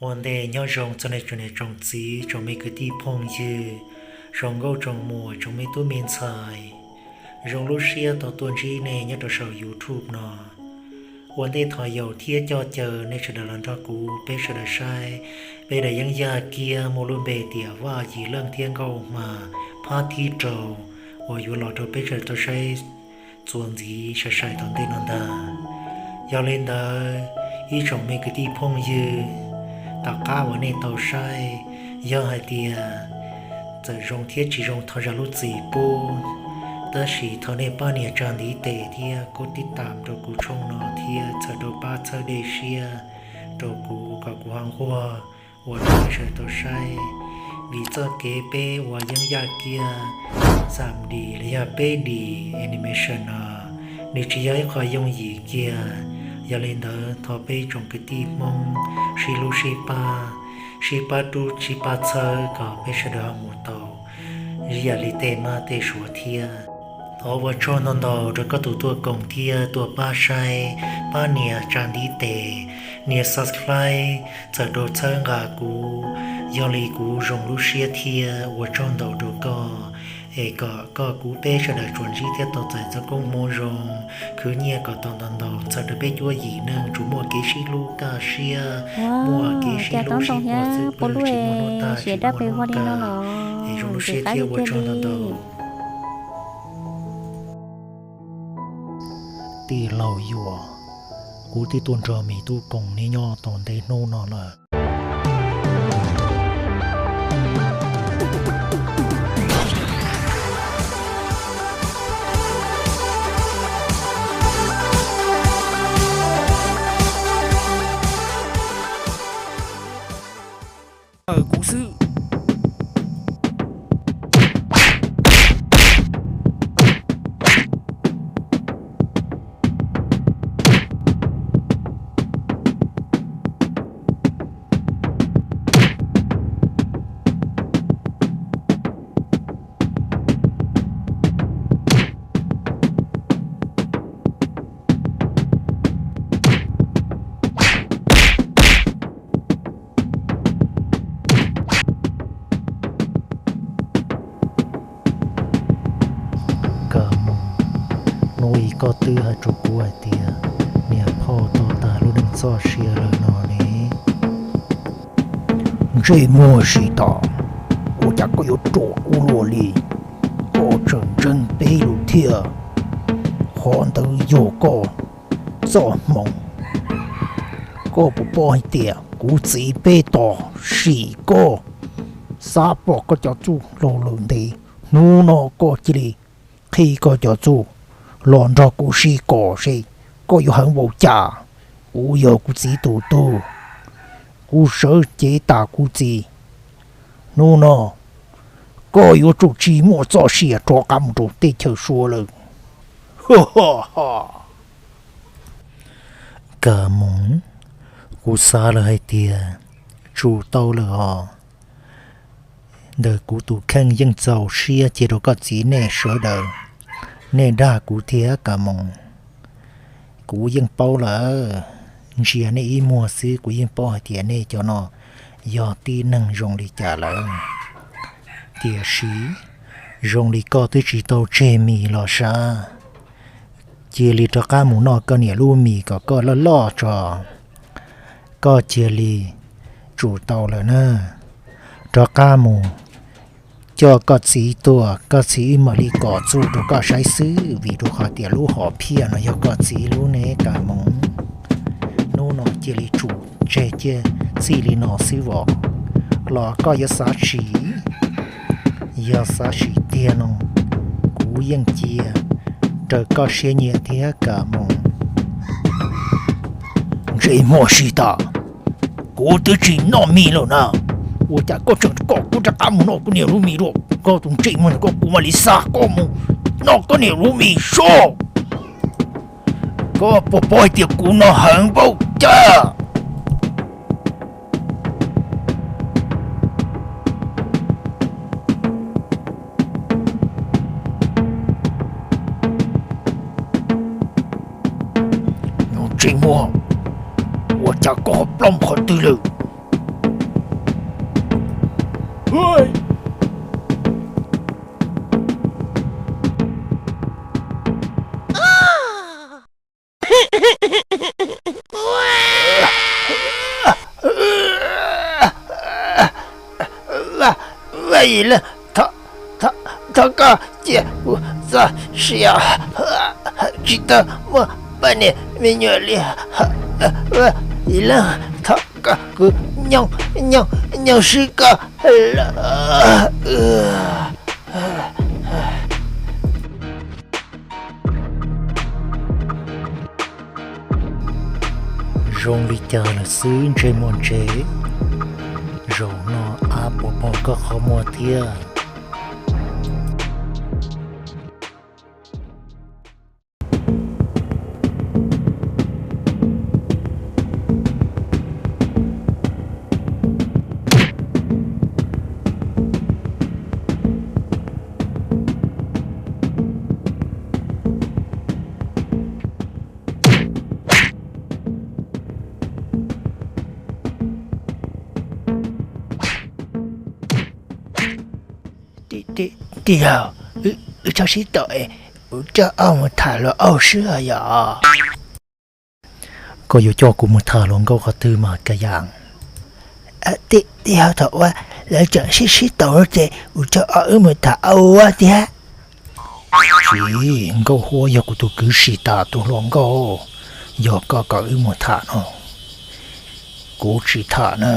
Ua ntej nyob zoo txog nej tsoom niam tsoom txiv, tsoom me kwv tij phooj ywg, tsoom nkauj tsoom muam, tsoom me tub me ntxhais. Zoo lub siab tau tuaj ntsib nej nyob rau saum YouTube no. Ua ntej thov yaum thiab coj caw nej sawv daws los nrog kuv peb sawv daws saib peb daim yeeb yaj kiab muaj lub npe tias Vaj Yim Leej thiab Nkauj Hma phab thib rau uas yuav los rau peb sawv daws tau saib txuas ntxiv sai sai tom ntej no ntag. Yog li ntawd, ib tsoom me kwv tij phooj ywg, tom qab uas nej tau saib, yog hais tias txawm zoo thiab tsis zoo thov zam lub txim pub, tab sis thov nej pab nias tsa ntiv tes thiab kub tib tam rau kuv tshooj no thiab txhawm rau pab txhawb dej siab rau kuv kom kuv ho nquag ua rau nej sawv daws tau saib. Vim txoj kev peb ua yeeb yaj kiab xam dim los yog peb dim animation no, nws tsis yog ib qho yooj yim kiag. Yog li ntawd thov peb tsoom kwv tij Hmoob sib hlub sib pab, sib pab rub sib pab txhawb kom peb sawv daws ho mus tau ib yam li tej mab tej suav thiab. Thov ua tsaug ntau ntau rau koj tus tuaj koom thiab tuaj pab saib, pab nias tsa ntiv tes, nias subscribe, txhawm rau txhawb nqa kuv, yog li kuv zoo lub siab thiab ua tsaug ntau rau koj. Es kom koj kuv peb sawv daws tsuas ntsib thiab tau txais txoj koob hmoov zoo, khwv nyiaj kom tau ntau ntau, txhawm rau peb cuab yim neej tsuas muaj kev sib hlub kaj siab, muaj kev sib hlub sib pab xwb, pab lub tsis muaj hnub tag tsis muaj hnub kawg. Es zoo lub siab thiab ua tsaug ntau ntau. Tij laug Yuam, kuv twb tuaj nrog me tub koom neb nyob tau ntev hnub no lawm. Kuv xwb. Kab Moos, hnub i koj twb hais rau kuv hais tias niam phauj tau tag lub neej txoj sia lawm no ne. Ntsej muag sim tas, ua cas koj yuav ruam ua luaj li? Koj tseem ntseeg peb lus thiab. Qhov ntawd yog koj txoj hmoo. Koj puas paub hais tias kuv txiv peb tos sim koj, xav pom koj cov txuj laug lawm ntev. Hnub no koj cia li qhib koj cov txuj los nrog kuv sib kos seb koj yuav heev npaum cas. Kuv yog kuv txiv tus tub, kuv sawv cev tas kuv txiv. Hnub no koj yuav tsum tsis muaj txoj sia rov qab mus rau teb chaws Suav lawm. Kab Moos, kuv xav lawm hais tias tsum tau lawm os. Ntawm kuv tus kheej yeej txaus siab cia rau koj txiv nej sawv daws, nej dag kuv thiab Kab Moos. Kuv yeej paub lawm, ntsia nej ib muag xwb kuv yeej paub hais tias nej cov no yog tib neeg zoo li cas lawm. Tiam sis zoo li koj twb tsis tau tseg mis los sav, cia li rov qab mus noj koj niam lub mis kom koj loj loj tso. Koj cia li tsum tau lawm na, rov qab mus coj koj txiv tuaj, koj txiv wb mam li kom txuj rau koj saib xwb, vim rau qhov tias lub hom phiaj no yog koj txiv lub ne Kab Moos. Hnub no cia li tsum tseg cia txij li no xwb vos, los koj yuav xav tsis? Yog xav tsis tiag no, kuv yeej cia raws koj siab nyiam thiab Kab Moos. Ntsej muag sim tas, kuv twb tsis noj mis lawm na, ua cas koj tseem kom kuv rov qab mus noj koj niam lub mis dua? Koj tus ntsej muag ntawm koj, kuv mam li xa koj mus noj koj niam lub mis soj. Koj puas paub hais tias kuv no heev npaum cas? Ntsej muag, ua cas koj ho plob qhov twg lawm? Yim Leej, thov koj cia kuv txoj sia, tsis tau muaj poj niam me nyuam li. Yim Leej, thov koj, kuv nyooj nyooj nyooj swb koj lawm. Zoo li cas lawm xwb ntsej muag ntse, zaum no av puas pom koj qhov muag thiab? Tij laug, wb txhob sib tau es kuv coj ob mus tham hluas nkauj sib hos yom. Koj yuav coj kuv mus tham hluas nkauj qhov twg mas Ka Yaj? Tij laug, thaum uas lawv tseem sib sib tau ces kuv coj ob wb mus tham ua thiab. Tsis, Nkauj Huab yog kuv tus kwv Sim Tam tus hluas nkauj, yog koj kom wb mus tham no, kuv tsis tham na.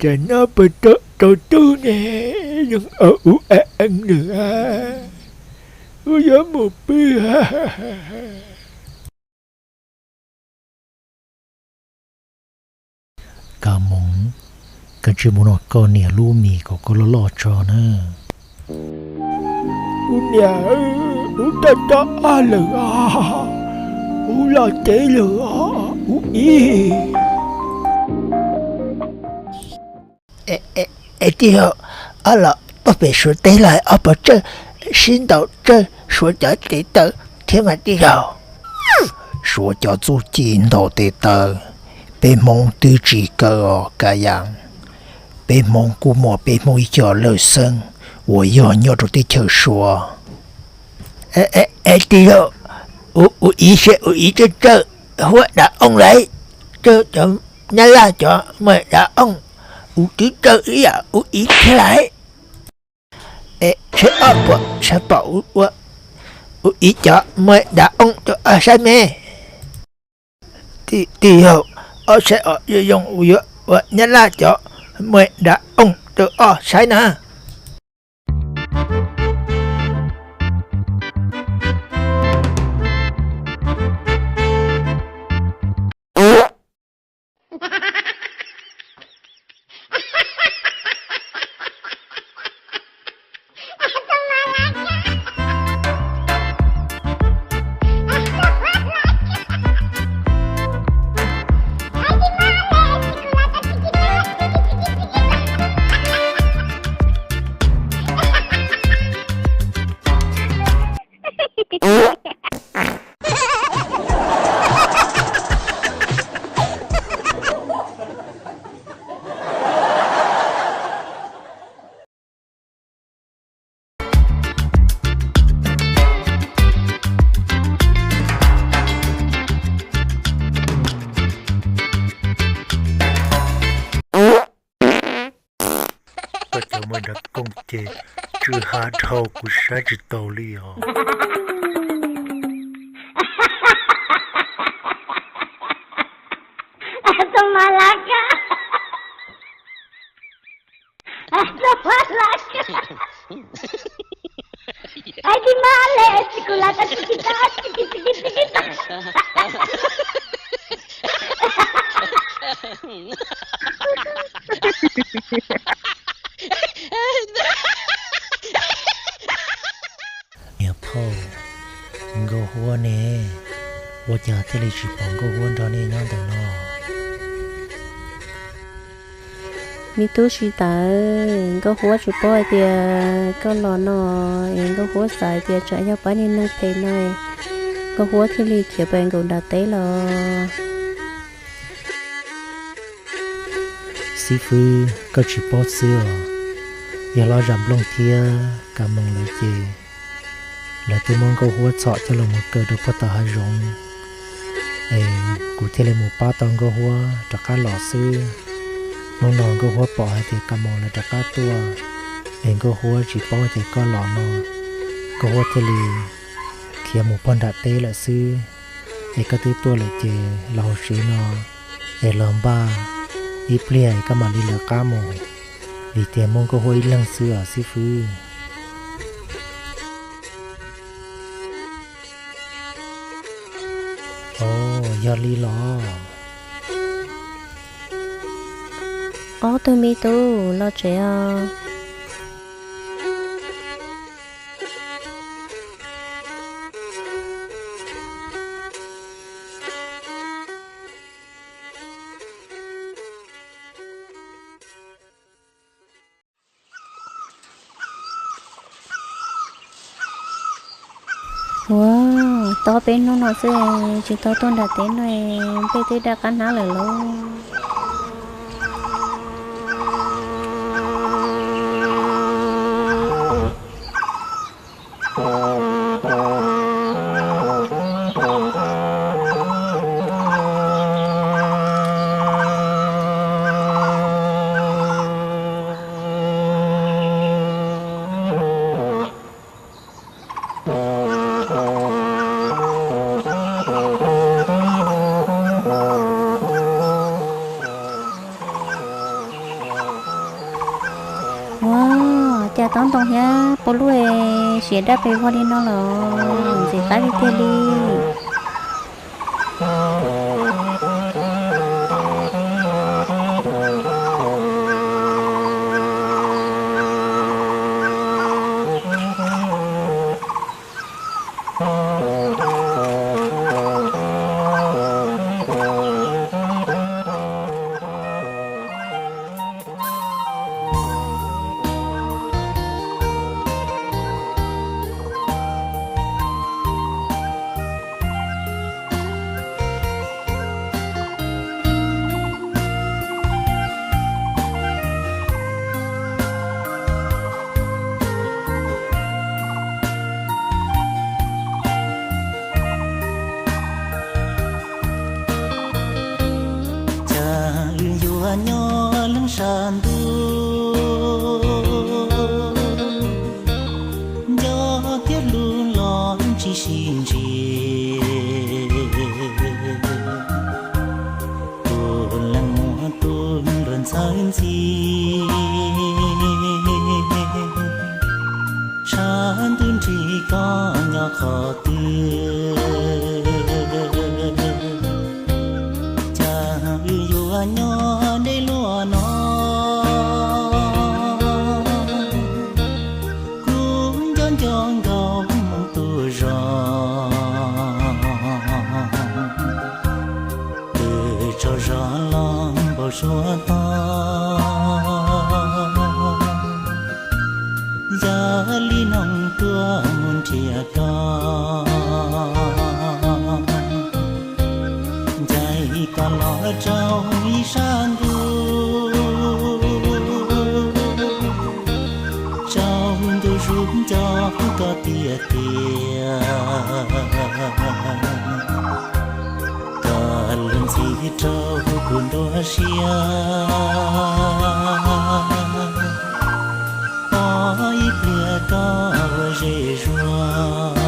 Cas nyob puas tau tub ne, yeej ua ub eev lawm, wb yuav mus pw. Ka Moov, koj tsis mus noj koj niam lub mis kom koj loj loj tso na. Kuv niam, wb tau tau ob lawm os, wb los tsev lawm os, wb ib. Es tij laug, ob los puag pem Suav teb los ob puas txawj sib ntaus tsawg Suav cov tes taw thiab mas tij laug? Suav cov txuj ci ntaus tes taw, peb Hmoob twb tsis kawg os Ka Yaj. Peb Hmoob kuj muaj peb Hmoob ib co lawj xeeb uas yog nyob rau teb chaws Suav. Es tij laug, wb ib, wb ib txawj txawj huab dav ooj lawm, txawj cov nyab laj cov mej dav ooj, wb twb txawj ib yam wb ib thiab lawm. Es seb ob puas saib pom wb ua wb ib cov mej dav ooj rau ob saib me. Tij laug, ob saib os, zoo zoo wb yuav ua nyab laj cov mej dav ooj rau ob saib na. Koj cov mej dav ooj ces tsw ha dhau kuv saib tsis taus li os. Niam phauj, Nkauj Huab ne, ua cas thiaj li tsis pom Nkauj Huab nrog nej nyob ntawm no? Me tub Tsis Tawv, Nkauj Huab tsis paub hais tias koj los no, es Nkauj Huab xav tias tsam yog pab niag neeg phem no, Nkauj Huab thiaj li khiav pem nkaum nram teb los. Xib fwb, koj tsis paub xwb os. Yog Lob Zam Nplooj thiab Ka Moos lawv ces lawv twb muab Nkauj Huab txhom coj los mus kaw rau puag tom hav zoov, es kuv thiaj li mus pab tau Nkauj Huab rov qab los xwb. Hnub no Nkauj Huab pom hais tias Ka Moos lawv rov qab tuaj, es Nkauj Huab tsis paub tias koj los no, Nkauj Huab thiaj li khiav mus puag nram teb lawm xwb. Es koj twb tuaj lawm ces los hauv tsev no, es los npaj ib pliag koj mam li lawv qab mus, vim tias muaj Nkauj Huab ib leeg xwb os xib fwb. Ov, yog li los. Ob tug me tub, los tsev os. Ua, tau peb hnub no xwb tsis tau tuaj nram teb no, npej twb daj qab hnab lawm lauj. Ua, cas tob ntoo thiab pua lub siav daj pes vog li no los ntxim qab tiag tiag li. Cas wb yuav nyob leej sab ntuj, nco thiab hlub los tsis sib ntsib. Tus leej muaj tus nruab ntxhawb ntxhi, sab ntuj nrhiav koj nyob qhov twg. Cas wb yuav nyob deb luaj no, kuv nco nco nkaus mus tus zos, twb tsaug zog los npaum suab tog. Yog li no tuaj mus nrhiav koj, ncaim koj los rau ib sab ntuj, tsaus ntuj zus nco koj tiag tiag. Koj lub ntxhi rau kuv nruab siab, pom ib pliag koj ua zej zuag.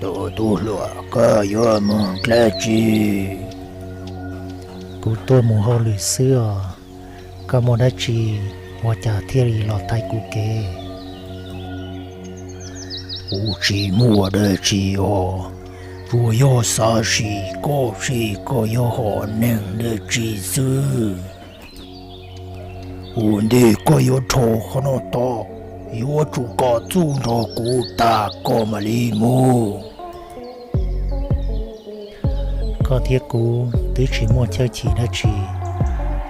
Tus tub hluas, koj yuav mus dab tsi? Kuv tuaj mus hauj lwm xwb os. Koj muaj dab tsi ua cas thiaj li los thaiv kuv kev? Kuv tsis muaj dab tsi os, tsuas yog xav sim koj seb koj yuav hom neeg dab tsi xwb. Ua ntej koj yuav dhau qhov no tod, yuav tsum kom txuj nrog kuv tag koj mam li mus. Koj thiab kuv twb tsis muaj chaw chim dab tsi,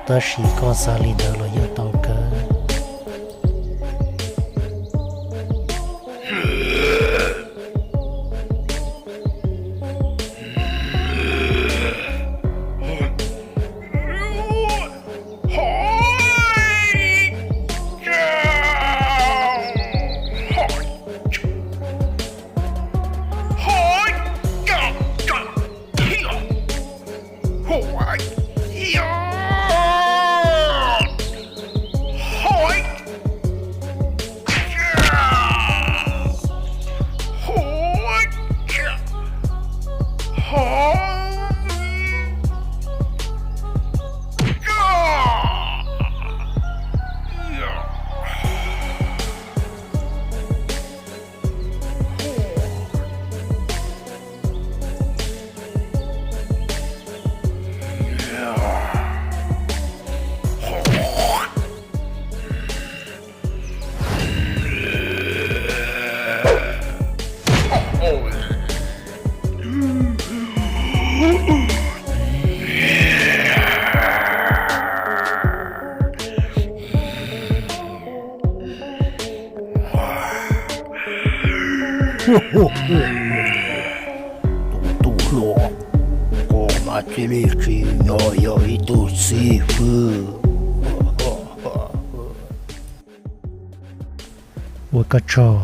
tab sis koj xav li ntawd los yeej tau kawg. Tus tub hluas, koj mas txij li tsim nyog yog ib tug xib fwb. Ua koj tsaug,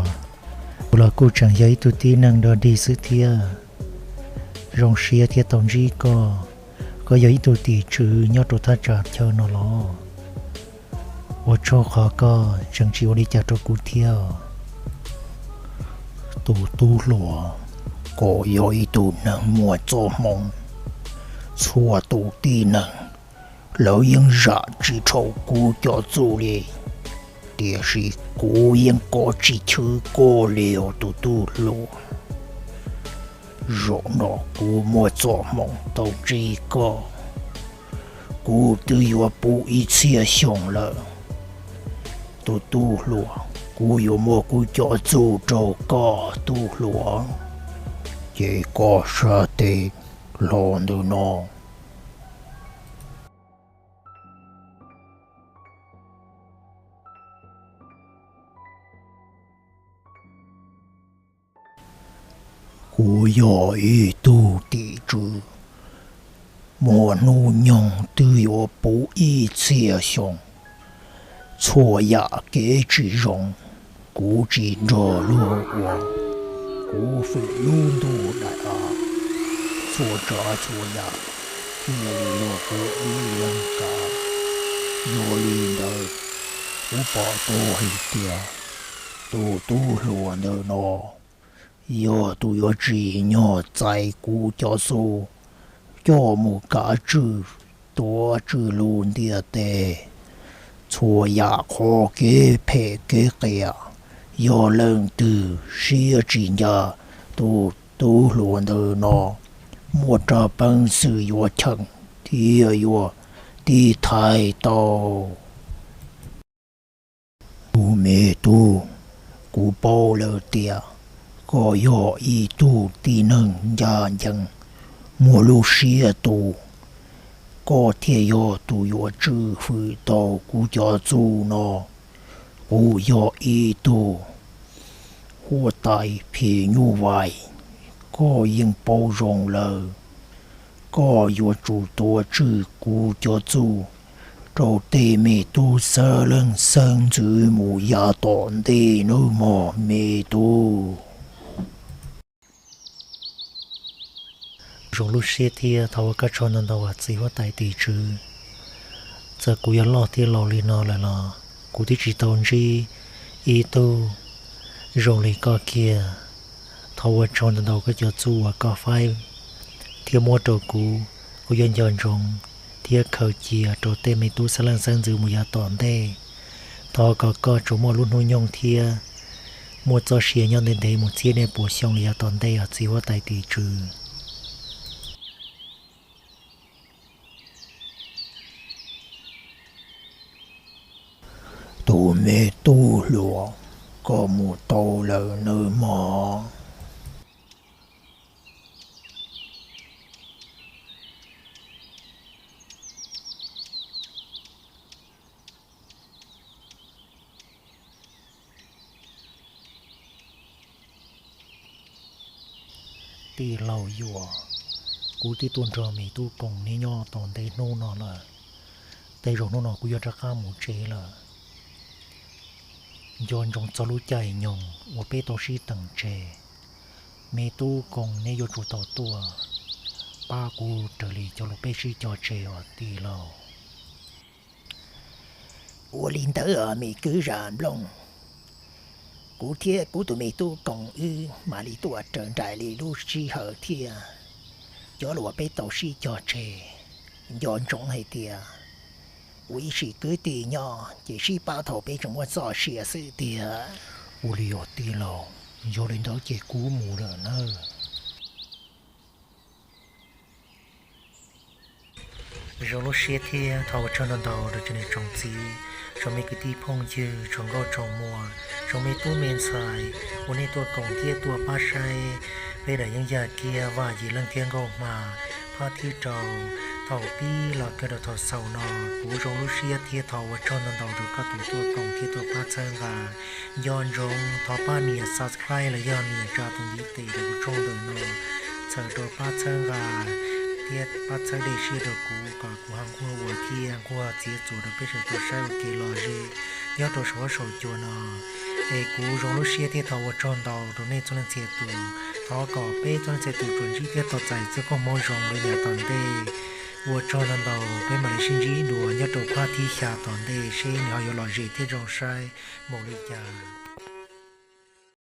kuv los kuj tseem yog ib tug tib neeg dog dig xwb thiab. Zoo siab thiab tau ntsib koj. Koj yog ib tug tim tswv nyob rau thaj tsam chaw no los? Ua tsaug qhov koj tseem tsis ua li cas rau kuv thiab. Tus tub hluas, koj yog ib tug neeg muaj txoj hmoo. Txhua tus tib neeg lawv yeej zam tsis dhau kuv cov txuj li, tiam sis kuv yeej kov tsis chwv koj li os tus tub hluas. Zaum no kuv muaj txoj hmoo tau ntsib koj, kuv twb yuav puv ib txhiab xyoo lawm. Tus tub hluas, kuv yuav muab kuv cov txuj rau koj tub hluas, ces koj sab tes hlo ntawm no. Kuv yog ib tug tim tswv, muaj hnub nyoog twb yuav puv ib txhiab xyoo. Txhua yam kev tsis zoo kuv tsis nrog luag ua, kuv feem lub ntuj daim av, txhua tsav txhua yam cia li yog kuv ib leeg kav. Yog li ntawd, kuv pom tau hais tias tus tub hluas ntawm no yog tus yuav tsim nyog txais kuv cov txuj coj mus kav tswj tuav tswj lub ntiaj teb. Txhua yam qhov kev phem kev qias, yog leej twg siab tsis ncaj, tus tub hluas ntawm no muaj rab peev xwm yuav cheem thiab yuav tiv thaiv tau. Tus me tub, kuv paub lawm tias koj yog ib tug tib neeg ncaj ncees, muaj lub siab tus, koj thiaj yog tus yuav tswj hwm tau kuv cov txuj no. Kuv yog ib tug huab tais phim nyuj vais, koj yeej paub zoo lawm. Koj yuav tsum tuav tswj kuv cov txuj rau tej me tub xeeb leej xeeb ntxwv mus yav tom ntej nawb mog me tub. Zoo lub siab thiab thov ua koj tsaug ntau ntau os txiv huab tais tim tswv. Txawm kuv yuav loj thiab laus li no lawm los kuv twb tsis tau ntsib ib tug zoo li koj kiag. Thov ua tsaug ntau ntau koj cov txuj uas koj faib thiab muab rau kuv. Kuv yuav nco ntsoov thiab khaws cia rau tej me tub xeeb leej xeeb ntxwv mus yav tom ntej. Thov kom koj tsuas muaj lub hnub nyoog thiab muaj txoj sia nyob ntev ntev mus txhiab niaj puas xyoo li yav tom ntej os txiv huab tais tim tswv. Tus me tub hluas, koj mus tau lawm nawb mog. Tij laug Yuam, kuv twb tuaj nrog me tub Koos neb nyob tau ntev hnub no lawm. Tej zaum hnub no kuv yuav rov qab mus tsev lawm. Nco ntsoov txog lub caij nyoog uas peb tau sib teem tseg. Me tub Koos neb yuav tsum tau tuaj pab kuv raws li cov lus peb sib cog tseg os tij laug. Ua li ntawd me kwv Zam Nplooj, kuv thiab kuv tus me tub Koos wb mam li tuaj raws nraim li lub sij hawm thiab cov lus uas peb tau sib cog tseg. Nco ntsoov hais tias ua ib sim kwv tij nyob ces sib pab thaum peb tseem muaj txoj sia xwb tiag. Ua li os tij laug, yog li ntawd ces kuv mus lawm nawb. Zoo lub siab thiab thov ua tsaug ntau ntau rau cov niam tsoom txiv, tsoom me kwv tij phooj ywg, tsoom nkauj tsoom muam, tsoom me tub me ntxhais uas nej tuaj koom thiab tuaj pab saib peb daim yeeb yaj kiab Vaj Yim Leej thiab Nkauj Hma phab thib rau. Thaum pib los kawg rau thaum xaus no, kuv zoo lub siab thiab thov ua tsaug ntau ntau rau koj tus tuaj koom thiab tuaj pab txhawb nqa. Nco ntsoov thov pab nias subscribe los yog nias tsa tus ntiv tes rau kuv tshooj ntawm no, txhawm rau pab txhawb nqa thiab pab txhawb dej siab rau kuv kom kuv ho nquag ua thiab nquag txiav txuas rau peb sawv daws tau saib ua kev lom zem nyob rau saum huab saum cua no. Es kuv zoo lub siab thiab thov ua tsaug ntau rau nej txhua leej txhia tus. Thov kom peb txhua leej txhia tus tsuas ntsib thiab tau txais txoj koob hmoov zoo li yav tom ntej. Ua tsaug ntau ntau, peb mam li sib ntsib dua nyob rau phab thib xya tom ntej seb nws ho yuav lom zem thiab zoo saib npaum li cas.